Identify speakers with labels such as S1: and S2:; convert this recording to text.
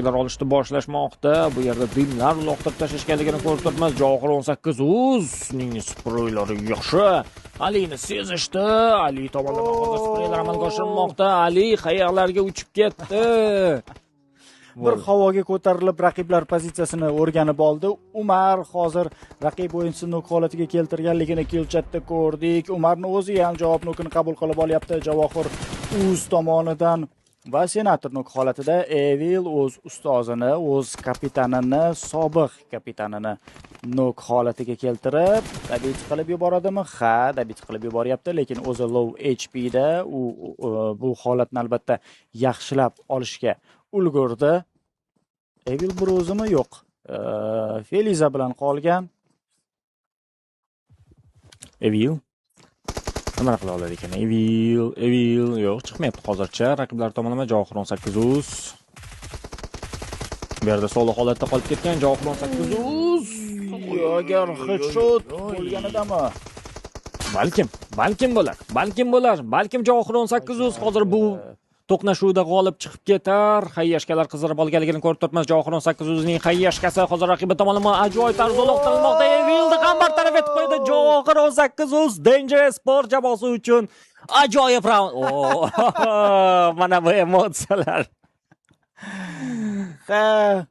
S1: Olishni boshlashmoqda. Bu yerda dimlar uloqtirib tashlashganligini ko'rib turibmiz. Javohir 18 uzning spreylari yaxshi. Alini sezishdi. Ali tomonidan hozir spreylar amalga oshirilmoqda. Ali qayoqlarga uchib ketdi.
S2: Bir havoga ko'tarilib, raqiblar pozitsiyasini o'rganib oldi. Umar hozir raqib o'yinchisini nok holatiga keltirganligini killchatda ko'rdik. Umarni o'zi ham javob nokini qabul qilib olyapti. Javohir o'z tomonidan va Senator nok holatida. Evil o'z ustozini, o'z kapitanini, sobiq kapitanini nok holatiga keltirib, добить qilib yuboradimi? Ha, добить qilib yuboryapti, lekin o'zi low HP da. U bu holatni albatta yaxshilab olishga ulgurdi. Evil bir o'zimi? Yo'q. Feliza bilan qolgan.
S1: Evil nima qila oladi ekan? Evil, Evil yo'q, chiqmayapti hozircha. Raqiblar tomonlama Javohir 18 uz. Bu yerda solo holatda qolib ketgan Javohir 18 uz.
S2: Agar headshot bo'lganidami?
S1: Balkim, balkim bo'lar. Balkim bo'lar. Balkim Javohir 18 uz hozir bu to'qnashuvda g'olib chiqib ketar. Hayyashkalar qizdirib olganligini ko'rib turibmiz. Javohir 18 uzning hayyashkasi hozir raqibi tomonidan ajoyib tarzda uloqtirilmoqda. Evilni ham bartaraf etib qo'ydi. Javohir 18 uz Danger Sport jamoasi uchun ajoyib raund. Mana bu emotsiyalar.
S2: Ha.